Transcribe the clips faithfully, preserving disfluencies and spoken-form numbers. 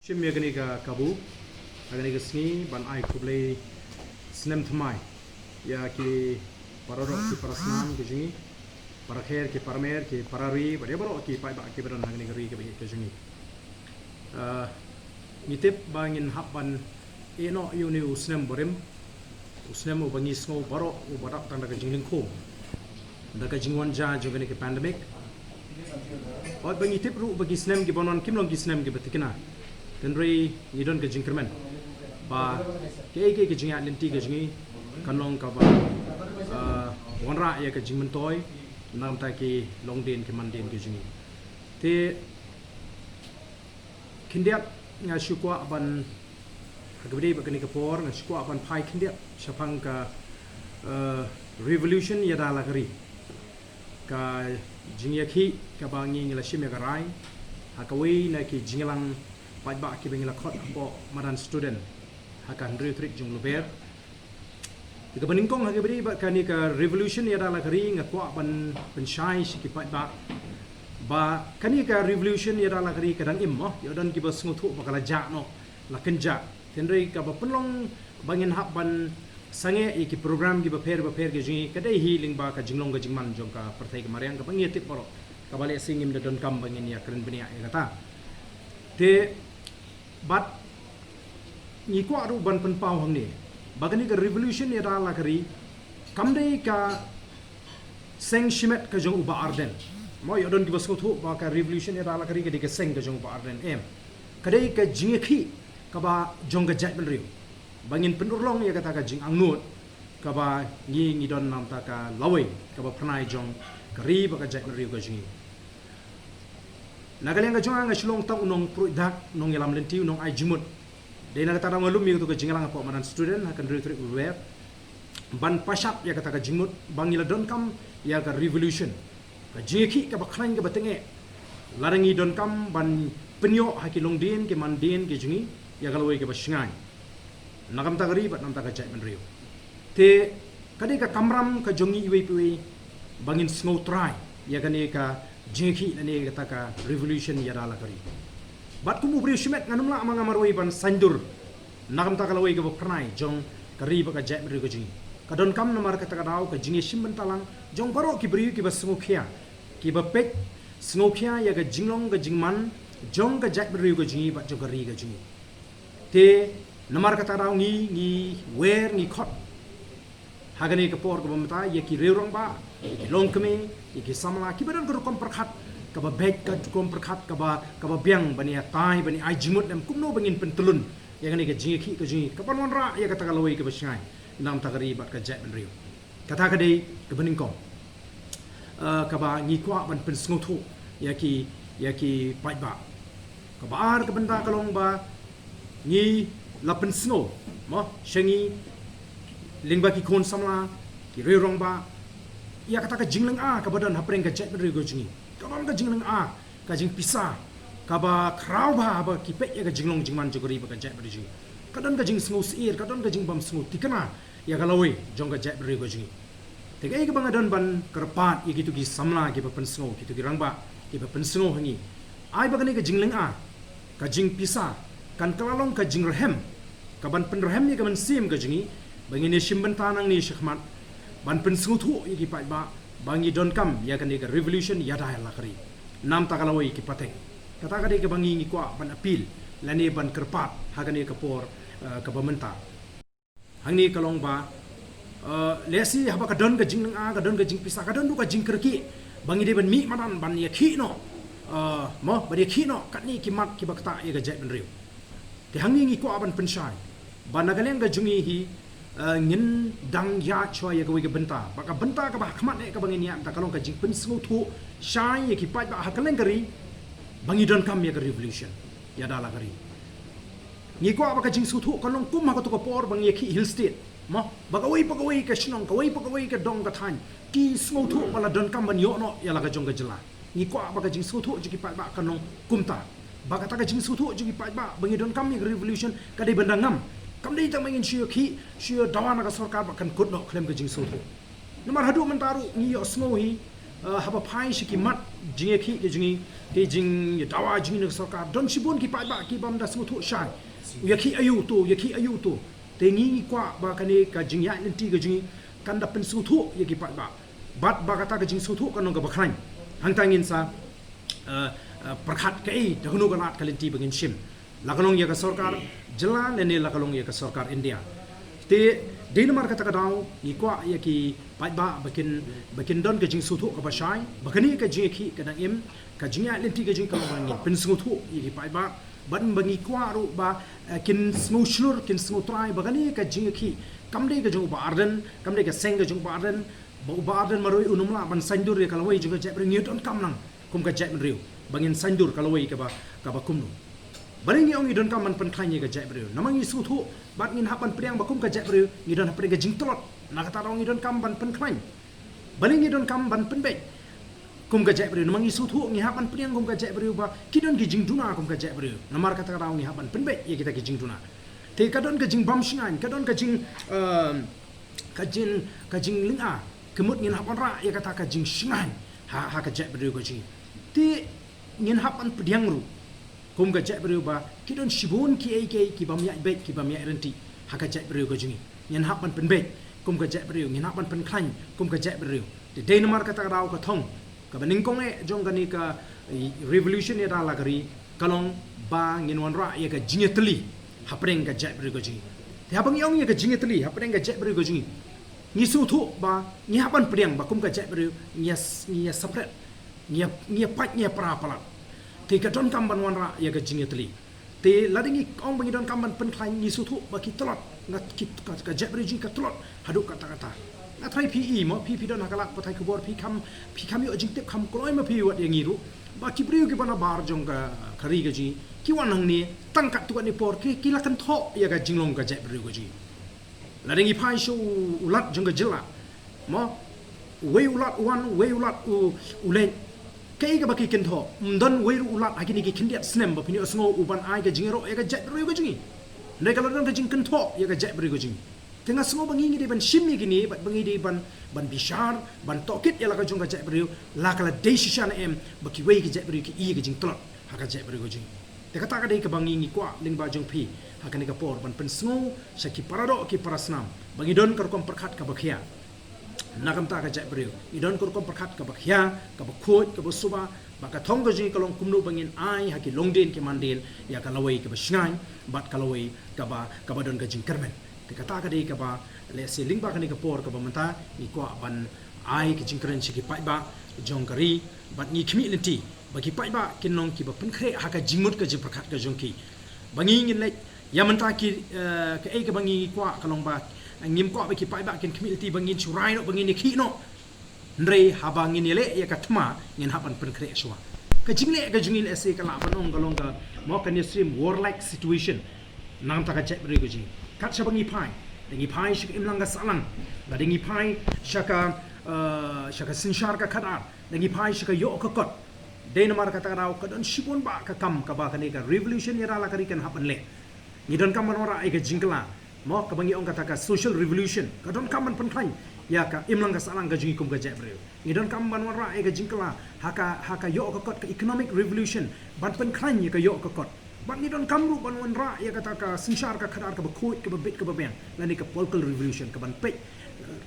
Shim ïa kane ka kabu ha kane ka sngi ban ai khublei snem thymmai ïa ki para doh ki para snam ki jong ngi, para kher ki para mer ki para ri, bad ïa baroh ki paidbah kiba don ha kane ka ri kaba ïeit ka jong ngi. Ah, ngi tip ba ngin hap ban ïehnoh ïa une u snem barim, u snem uba ngi sngew baroh uba dap tang da ka jinglyngkhum, da ka jingwan jia jong kane ka pandemic. Bad ba ngi tip ruh ba ki snem kiban wan kim long ki snem kiba thikna. Hynrei ngi don ka jingkyrmen ba kaei kaei ka jingïaid lynti ka jong ngi kan long kaba, ah, wanrah ïa ka jingmyntoi na ka bynta ki longdien ki mandien ki jong ngi. Te khyndiat nga shu kwah ban, ha kaba ïadei bad kane ka por, nga shu kwah ban phai khyndiat shaphang ka, eh, revolution ïada la ka ri. Ka jingïakhih kaba ngi ngi la shim ïa ka rai ha kawei na ki jingïalang paidbah kiba ngi la khot hapoh madan student ha ka hynriew tarik jong Lber. Te kaba nyngkong ha kaba ïadei bad kane ka revolution ïada la ka ri, nga kwah ban pynshai sha ki paidbah ba kane ka revolution ïada la ka ri ka dang im, mo, ïoh don kiba sngewthuh ba ka la jah noh, la kynjah. Hynrei kaba pynlong ba ngin hap ban sangeh ïa ki program kiba pher bapher ki jong ngi ka dei hi lyngba ka jinglong ka jingman jong ka pyrthei ka mariang kaba ngi tip baroh, kaba lehse ngim da donkam ba ngin ïa kren bniah ïa kata. Te bad ngi kwah ruh ban pynpaw hangne ba kane ka revolution ïada la ka ri kam dei ka seng shimet ka jong u Bah Ardent. Mo, ïoh don kiba sngewthuh ba ka revolution ïada la ka ri ka dei ka seng ka jong u Bah Ardent, em. Ka dei ka jingïakhih kaba jong ka jaitbynriew ba ngin pynurlong ïa kata ka jingangnud kaba ngi ngi don na ka bynta ka lawei kaba phyrnai jong ka ri bad ka jaitbynriew ka jong ngi. Na ka liang ka jong nga, nga shu long tang u nongpruid dak, nongïalam lynti, u nongai jingmut. Dei na kata ka daw nga lum ïa kato ka jingïalang hapoh madan student ha ka hynriew tarik Lber ban pashat ïa kata ka jingmut ba ngi la donkam ïa ka revolution, ka jingïakhih kaba khlaiñ kaba tyngeh. Lada ngi donkam ban pynïoh ha ki longdien ki mandien ki jong ngi ïa ka lawei kaba shngaiñ na ka bynta ka ri bad na ka bynta ka jaitbynriew. Te ka dei ka kamram ka jong ngi iwei pa iwei ba ngin sngewtrai ïa kane ka jingïakhih lane kata ka revolution ïada la ka ri. Bad kum u briew shimet ngan ym lah ma nga marwei ban saiñdur na ka bynta ka lawei kaba phyrnai jong ka ri bad ka jaitbynriew ka jong ngi. Ka donkam namar kata ka daw ka jingïashim bynta lang jong baroh ki briew kiba sngewkhia, kiba peit sngewkhia ïa ka jinglong ka jingman jong ka jaitbynriew ka jong ngi bad jong ka ri ka jong ngi. Te namar kata ka daw ngi ngi wer ngi khot ha kane ka por kaba mynta ïa ki riew rangbah, ïa ki longkmie, ïa ki samla kiba don ka rukom pyrkhat kaba beit, ka rukom pyrkhat kaba, kaba biang ban ïatai, ban ïa ai jingmut lem kumno ba ngin pyntyllun ïa kane ka jingïakhih ka jong ngi kaban wanrah ïa kata ka lawei kaba shngaiñ na ka bynta ka ri bad ka jaitbynriew. Kata ka dei kaba nyngkong, eh, kaba ngi kwah ban pynsngewthuh ïa ki, ïa ki paidbah. Kaba ar ka bynta ka long ba ngi la pynsngew, mo, sha ngi lyngba ki khun samla, ki riew rangbah, ïa kata ka jinglynga kaba don hapdeng ka jaitbynriew ka jong ngi. Ka don ka jinglynga, ka jingpisa kaba khraw bha haba ki peit ïa ka jinglong jingman jong ka ri bad ka jaitbynriew jong ngi. Ka don ka jingsngewsyier, ka don ka jingbym sngewthikna ïa ka lawei jong ka jaitbynriew ka jong ngi. Te kaei kaba nga don ban kyrpad ïa kito ki samla kiba pynsngew, kito ki rangbah kiba pynsngew ha ngi, ai ba kane ka jinglynga, ka jingpisa kan kylla long ka jingrhem kaban pynrhem ïa ka mynsiem ka jong ngi ba ngin ïashim bynta nangne shakhmat ban pynsngewthuh ïa ki paidbah ba ngi donkam ïa kane ka revolution ïada la ka ri na ka bynta ka lawei ki pateng. Kata ka dei kaba ngi ngi kwah ban appeal lane ban kyrpad ha kane ka por, eh, kaba mynta. Hangne ka long ba, eh, lehse haba ka don ka jinglynga, ka don ka jingpisa, ka don ruh ka jingkyrkieh ba ngi dei ban mih madan ban ïakhih noh, eh, mo, ban ïakhih noh katne ki mat kiba ktah ïa ka jaitbynriew. Te hangne ngi kwah ban pynshai ba na ka liang ka jong ngi hi, eh, ngin dang ïaid shuwa ïa kawei ka bynta, ba ka bynta kaba hakhmat eh kaba ngin ïaid mynta ka long ka jingpynsngewthuh shai ïa ki paidbah ha kylleng ka ri ba ngi donkam ïa ka revolution ïada la ka ri. Ngi kwah ba ka jingsngewthuh kan long kum ha kato ka por ba ngi ïakhih Hill State, mo, ba kawei pa kawei ka shnong, kawei pa kawei ka dong ka thaiñ ki sngewthuh ba la donkam ban ïoh noh ïa la ka jong ka jylla. Ngi kwah ba ka jingsngewthuh jong ki paidbah kan long kumta, ba kata ka jingsngewthuh jong ki paidbah ba ngi donkam ïa ka revolution ka dei ban da ngam. Kam dei tang ba ngin shu ïakhih, shu ïadawa na ka sorkar ba kan kut noh khlem ka jingsngewthuh. Namar haduh mynta ruh ngi ïohsngew hi, Uh, haba phai sha ki mat jingïakhih ka jong ngi, ki jingïadawa jong ngi na ka sorkar, don shibun ki paidbah ki bym da sngewthuh shai. U ïakhih aïu to, u ïakhih aïu to. Te ngi ngi kwah ba kane ka jingïaid lynti ka jong ngi kan da pynsngewthuh ïa ki paidbah. Bad ba kata ka jingsngewthuh kan long kaba khlaiñ. Hangta ngin sa uh, uh, pyrkhat kaei, da kano ka lad ka lynti ba ngin shim. La ka long ïa ka sorkar jylla lane la ka long ïa ka sorkar India. Te dei namar kata ka daw ngi kwah ïa ki paidbah ba kin, ba kin don ka jingsngewthuh kaba shai ba kane ka jingïakhih ka dang im, ka jingïaid lynti ka jong ngi ka long ba ngin pynsngewthuh ïa ki paidbah. Bad ba ngi kwah ruh ba, eh, kin sngewshlur, kin sngewtrai ba kane ka jingïakhih kam dei ka jong u Bah Ardent, kam dei ka seng ka jong u Bah Ardent. Ba u Bah Ardent marwei un ym lah ban saiñdur ïa ka lawei jong ka jaitbynriew, ngi donkam lang kum ka jaitbynriew ba ngin saiñdur ka lawei kaba, kaba kumno. Balei ngi ong ngi donkam ban pynkhlaiñ ïa ka jaitbynriew? Namar ngi sngewthuh bad ngin hap ban pdiang ba kum ka jaitbynriew ngi don hapdeng ka jingtlot. Na kata daw ngi donkam ban pynkhlaiñ. Balei ngi donkam ban pynbeit kum ka jaitbynriew? Namar ngi sngewthuh ngi hap ban pdiang kum ka jaitbynriew ba ki don ki jingduna kum ka jaitbynriew. Namar kata ka daw ngi hap ban pynbeit ïa kita ki jingduna. Te ka don ka jingbym shngaiñ, ka don ka jing, um, ka jing, ka jinglynga. Ka mut ngin hap ban rah ïa kata ka jingshngaiñ ha, ha ka jaitbynriew ka jong ngi. Te ngin hap ban pdiang ruh kum ka jaitbynriew ba ki don shibun kiei kiei ki bym ïaid beit, ki bym ïaid ryntih ha ka jaitbynriew ka jong ngi. Ngin hap ban pynbeit kum ka jaitbynriew, ngin hap ban pynkhlaiñ kum ka jaitbynriew. Te dei namar kata ka daw ka thong kaba nyngkong eh jong kane ka, eh, revolution ïada la ka ri ka long ba ngin wanrah ïa ka jingïatylli hapdeng ka jaitbynriew ka jong ngi. Te haba ngi ong ïa ka jingïatylli hapdeng ka jaitbynriew ka jong ngi, ngi sngewthuh ba ngi hap ban pdiang ba kum ka jaitbynriew ngi ïa s-, ngi ïa separate, ngi ïa, ngi ïa pait, ngi ïa para palat. Te ka donkam ban wanrah ïa ka jingïatylli. Te lada ngi ong ba ngi donkam ban pynkhlaiñ, ngi sngewthuh ba ki tlot, nga ki, ka, ka jaitbynriew jong ngi ka tlot haduh katta katta. Nga tharai phi i mo, phi, phi don ha ka lad pathai khubor, phi kham, phi kham ïoh jingtip kham kloi ma phi wat ïa ngi ruh ba ki briew kiba nabar jong ka, ka ri ka jong ngi ki wan hangne tang katto katne por ki, ki la kynthoh ïa ka jinglong ka jaitbynriew ka jong ngi. Lada ngi phai sha u, u Lat jong ka jylla, mo, uwei u Lat u wan, uwei u Lat u, u leit. Kaei kaba ki kynthoh? Ym don uwei ruh u Lat ha kine ki khyndiat snem ba phin ïohsngew u ban ai ka jingïaroh ïa ka jaitbynriew ka jong ngi. Hynrei ka la don ka jingkynthoh ïa ka jaitbynriew ka jong ngi. Te nga sngew ba ngi ngi dei ban shim ïa kine bad ba ngi dei ban, ban bishar, ban tohkit ïa la ka jong ka jaitbynriew, la ka la dei shisha ne em ba kiwei ki jaitbynriew ki i ïa ka jingtlot ha ka jaitbynriew ka jong ngi. Te kata ka dei kaba ngi ngi kwah lyngba jong phi ha kane ka por ban pynsngew sha ki paradoh ki parasnam ba ngi don ka rukom pyrkhat kaba khia na ka bynta ka jaitbynriew. Ngi don ka rukom pyrkhat kaba khia, kaba khuid, kaba suba, ba ka thong ka jong ngi ka long kumno ba ngin ai ha ki longdien ki mandien ïa ka lawei kaba shngaiñ bad ka lawei kaba, kaba don ka jingkyrmen. Te kata ka dei kaba lehse lyngba kane ka por kaba mynta ngi kwah ban ai ka jingkren sha ki paidbah jong ka ri bad ngi khmih lynti ba ki paidbah kin long kiba pynkhreh ha ka jingmut ka jingpyrkhat ka jong ki. Ba ngi ngin leit ïa mynta ki, eh, kaei kaba ngi kwah ka long ba ngim kwah ba ki paidbah kin khmih lynti ba ngin shu rai noh, ba ngin ïakhih noh. Hynrei haba ngin ïaleh ïa ka thma ngin hap ban pynkhreh shuwa. Ka jingleh ka jong ngi lehse ka lah ban ong ka long ka, mo, ka ngi ïa shem warlike situation na ka bynta ka jaitbynriew ka jong ngi. Kat shaba ngi phai, da ngi phai sha ka imlang ka sahlang, lada ngi phai sha ka, eh, sha ka synshar ka khadar, da ngi phai sha ka ïoh ka kot. Dei namar kata ka daw ka don shibun bah ka kam kaba kane ka revolution ïada la ka ri kan hap ban leh. Ngi donkam ban wanrah ïa ka jingkylla, mo, kaba ngi ong kata ka social revolution, ka donkam ban pynkhlaiñ ïa ka imlang ka sahlang ka jong ngi kum ka jaitbynriew. Ngi donkam ban wanrah ïa ka jingkylla ha ka, ha ka ïoh ka kot, ka economic revolution, ban pynkhlaiñ ïa ka ïoh ka kot. Bad ngi donkam ruh ban wanrah ïa kata ka synshar ka khadar kaba khuid, kaba bit, kaba biang, lane ka political revolution, kaban peit,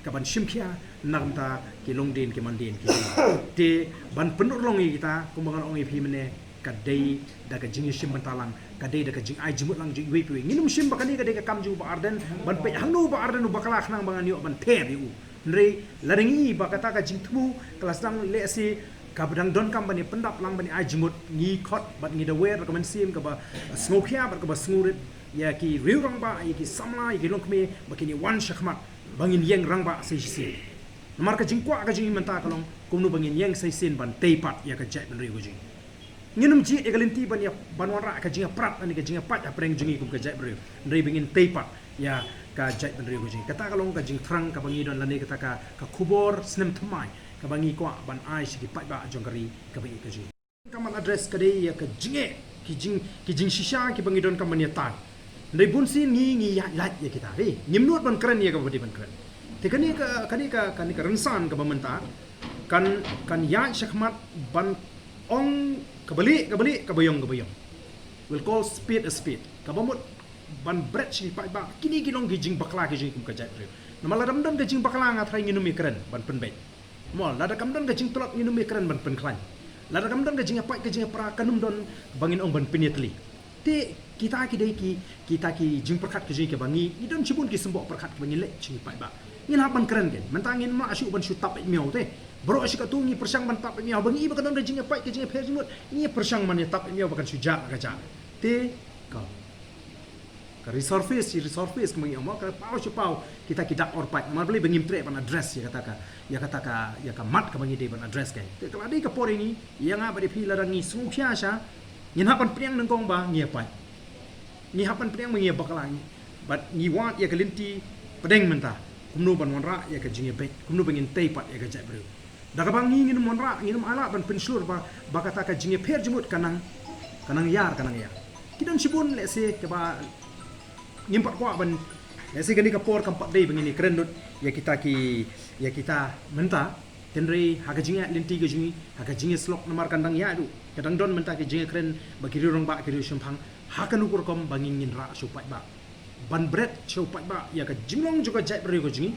kaban shim khia na ka bynta ki longdien ki mandien ki jong ngi. Te ban pynurlong ïa kita, kumba nga la ong ïa phi mynne, ka dei da ka jingïashim bynta lang, ka dei da ka jingai jingmut lang jong iwei pa iwei. Ngin ym shim ba kane ka dei ka kam jong u Bah Ardent ban peit hangno u Bah Ardent u bakla khnang ba ngan ïoh ban pher ïa u. Hynrei lada ngi i ba kata ka jingthmu ka la sdang lehse kaba dang donkam ban ïa pyndap lang ban ïa ai jingmut, ngi khot bad ngi da wer da ka mynsiem kaba sngewkhia bad kaba sngewrit ïa ki riew rangbah, ïa ki samla, ïa ki longkmie ba kin ïa wan shakhmat ba ngin ïeng rangbah sa shisien. Namar ka jingkwah ka jong ngi mynta ka long kumno ba ngin ïeng sa shisien ban tei pat ïa ka jaitbynriew ka jong ngi. Ngin ym jied ïa ka lynti ban ïa, ban wanrah ka jingïaprat lane ka jingïapait hapdeng jong ngi kum ka jaitbynriew, hynrei ba ngin tei pat ïa ka jaitbynriew ka jong ngi. Kata ka long ka jingthrang kaba ngi don lane kata ka, ka khubor snem thymmai kaba ngi kwah ban ai sha ki paidbah jong ka ri kaba ïeit ka jong ngi. Ka man address ka dei ïa ka jingeh, ki jing, ki jingshisha kiba ngi donkam ban ïatai. Hynrei bunsien ngi, ngi ïaid lait ïa kita, eh, ngim nud ban kren ïa kaba dei ban kren. Te kane ka, kane ka, kane ka rynsan kaba mynta Kan, kan ïaid shakhmat ban ong kaba lieh kaba lieh, kaba ïong kaba ïong. We'll call spade a spade. Kaba mut ban bret sha ki paidbah, kine ki long ki jingbakla ki jong ngi kum ka jaitbynriew. Namar lada ym don ka jingbakla, nga tharai ngin ym ïakren ban pynbeit. Mo, lada kam don ka jingtlot, ngin ym ïakren ban pynkhlaiñ. Lada kam don ka jingïapait ka jingïapra, kan ym don ba ngin ong ban pynïatylli. Te kita ki dei ki, kita ki jingpyrkhat ki jong ngi kiba ngi, ngi don shibun ki symboh pyrkhat kiba ngin leh sha ki paidbah. Ngin hap ban kren keiñ. Mynta ngim lah shuh ban shu tap beit miaw te. Baroh shi katto ngi pyrshang ban tap beit miaw, ba ngi, ba ka don ka jingïapait ka jingïapher jingmut, ngi pyrshang ban ïatap beit miaw ba kan shu jah ka jah. Te ka, ka resurface, resurface kumba ngi ong, ka paw sha paw kita ki dak or paid. Namar balei ba ngim treh ban address ïa kata ka, ïa kata ka, ïa ka mat kaba ngi dei ban address keiñ. Te ka la dei ka por ïa ngi, ïa nga bad ïa phi, lada ngi sngewkhia sha, ngin hap ban pdiang nyngkong ba ngi ïapait. Ngi hap ban pdiang ba ngi ïabakla, ngi, bad ngi wad ïa ka lynti pdeng mynta, kumno ban wanrah ïa ka jingïabeit, kumno ba ngin tei pat ïa ka jaitbynriew. Da kaba ngi ngin ym wanrah, ngin ym ailad ban pynshlur ba, ba kata ka jingïapher jingmut ka nang, ka nang ïar, ka nang ïar. Ki don shibun, lehse, kaba ngim pat kwah ban, lehse kane ka por kam pat dei ba ngin ïakren lut ïa kita ki, ïa kita mynta. Hynrei ha ka jingïaid lynti ka jong ngi, ha ka jingïasyllok, namar kan dang ïaid ruh, ka dang don mynta ka jingïakren bad ki riew rangbah, ki riew shemphang, ha kano ka rukom ba ngin, ngin rah sha u paidbah, ban bret sha u paidbah ïa ka jinglong jong ka jaitbynriew ka jong ngi.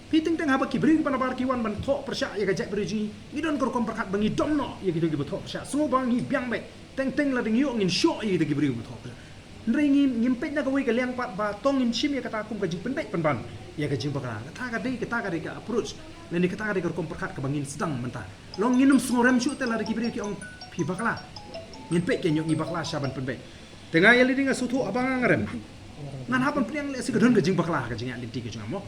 Phi, teng teng haba ki briew kiba nabar ki wan ban thoh pyrshah ïa ka jaitbynriew jong ngi, ngi don ka rukom pyrkhat ba ngi dom noh ïa kito kiba thoh pyrshah. Sngewbha ngi biang beit, teng teng lada ngi ïoh, ngin shoh ïa kito ki briew kiba thoh pyrshah. Hynrei ngim, ngim peit na kawei ka liang pat ba to ngin shim ïa kata kum ka jingpynbeit pynban ïa ka jingbakla. Kata ka dei, kata ka dei ka approach, lane kata ka dei ka rukom pyrkhat kaba ngin sdang mynta. Long ngin ym sngewrem shuh te lada ki briew ki ong phi bakla. Ngin peit, kin ïoh ngi bakla sha ban pynbeit. Te nga ïa lade nga sngewthuh haba nga rem, ngan hap ban pdiang, lehse ka don ka jingbakla ha ka jingïaid lynti ka jong nga, mo.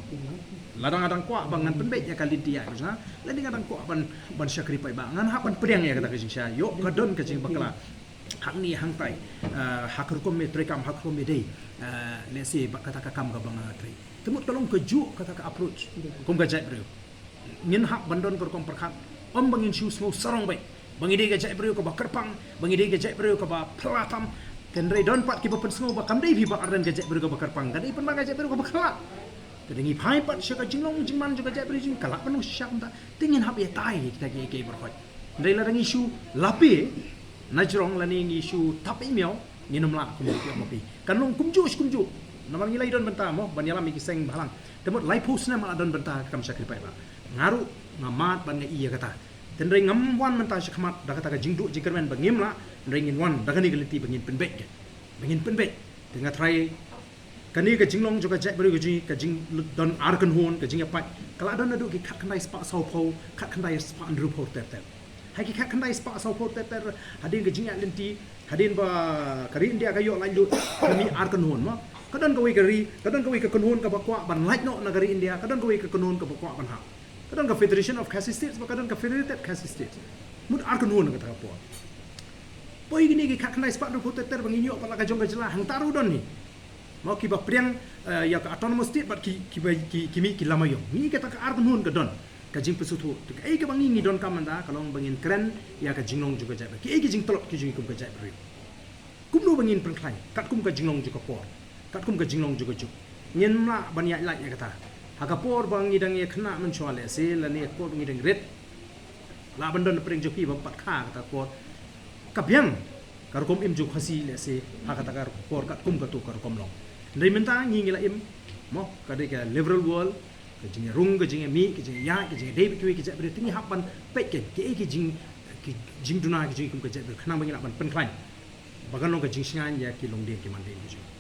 Lada nga dang kwah ba ngan pynbeit ïa ka lynti ïaid ka jong nga, lane nga dang kwah ban, ban shakri paidbah, ngan hap ban pdiang ïa kata ka jingshai. Ïoh, ka don ka jingbakla hangne hangtai, eh, ha ka rukom ïatreikam, ha ka rukom ïadei, eh, lehse bad kata ka kam kaba nga trei. Te mut ka long kajuh kata ka approach kum ka jaitbynriew. Ngin hap ban don ka rukom pyrkhat, ym ba ngin shu sngew sarong beit ba ngi dei ka jaitbynriew kaba kyrpang, ba ngi dei ka jaitbynriew kaba phylla tam. Hynrei don pat kiba pynsngew ba kam dei phi ba ardent ka jaitbynriew kaba kyrpang, ka dei pynban ka jaitbynriew kaba khlad. Te da ngi phai pat sha ka jinglong jingman jong ka jaitbynriew jong ngi, ka lah ban long shisha kumta. Te ngin hap ïatai kita kiei kiei baroh. Hynrei lada ngi shu lape na jrong lane ngi shu tap beit miaw, ngin ym lah, kumba ki ong ma phi. Kan long kumjuh shi kumjuh. Namar ngi la ïadon bynta, mo, ban ïalam ïa ki seng bhalang. Te mut laiphew snem nga la don bynta ha ka kam shakri paidbah. Nga ruh nga mad bad nga ïohi ïa kata. Hynrei ngam wan mynta shakhmat da kata ka jingduh jingkyrmen ba ngim lah, hynrei ngin wan da kane ka lynti ba ngin pynbeit, ba ngin pynbeit. Te nga tharai kane ka jinglong jong ka jaitbynriew ka jong ngi, ka jingdon ar kynhun, ka jingïapait, ka la don naduh ki khatkhyndai spah sawphew, khatkhyndai spah hynriewphew ter ter. Ha ki khatkhyndai spah sawphew ter ter, hadien ka jingïaid lynti, hadien ba ka ri India ka ïoh laitluid, ka mih ar kynhun, mo. Ka don kawei ka ri, ka don kawei ka kynhun kaba kwah ban lait noh na ka ri India, ka don kawei ka kynhun kaba kwah ban hap. Ka don ka Federation of Khasi States bad ka don ka Federated Khasi States. Mut ar kynhun ha kata ka por. Poi kine ki khatkhyndai spah hynriewphew ter ter ba ngin ïoh pat la ka jong ka jylla, hangta ruh don hi, mo, kiba pdiang, eh, ïa ka autonomous state bad ki, kiba, ki, ki mih ki lama ïong. Ngi kata ka ar kynhun ka don ka jingpynsngewthuh. Te kaei kaba ngi ngi donkam mynta ka long ba ngin kren ïa ka jinglong jong ka jaitbynriew, kiei ki jingtlot ki jong ngi kum ka jaitbynriew. Kumno ba ngin pynkhlaiñ katkum ka jinglong jong ka por, katkum ka jinglong jong ka juk. Ngim lah ban ïaid lait ïa kata. Ha ka por ba ngi dang ïakhynnah mynshuwa lehse, lane ha ka por ba ngi dang rit, lah ban don na pdeng jong phi bym pat kha kata ka por. Ka biang ka rukom im jong u Khasi lehse ha kata ka por katkum kato ka rukom long. Hynrei mynta ngi ngi la im, mo, ka dei ka liberal world, ka jingïarung, ka jingïamih, ka jingïaid, ka jingïadei bad kiwei ki jaitbynriew. Te ngi hap ban peit keiñ kiei ki jing, ki jingduna ki jong ngi kum ka jaitbynriew khnang ba ngin lah ban pynkhlaiñ ba kan long ka jingshngaiñ ïa ki longdien ki mandien ki jong ngi.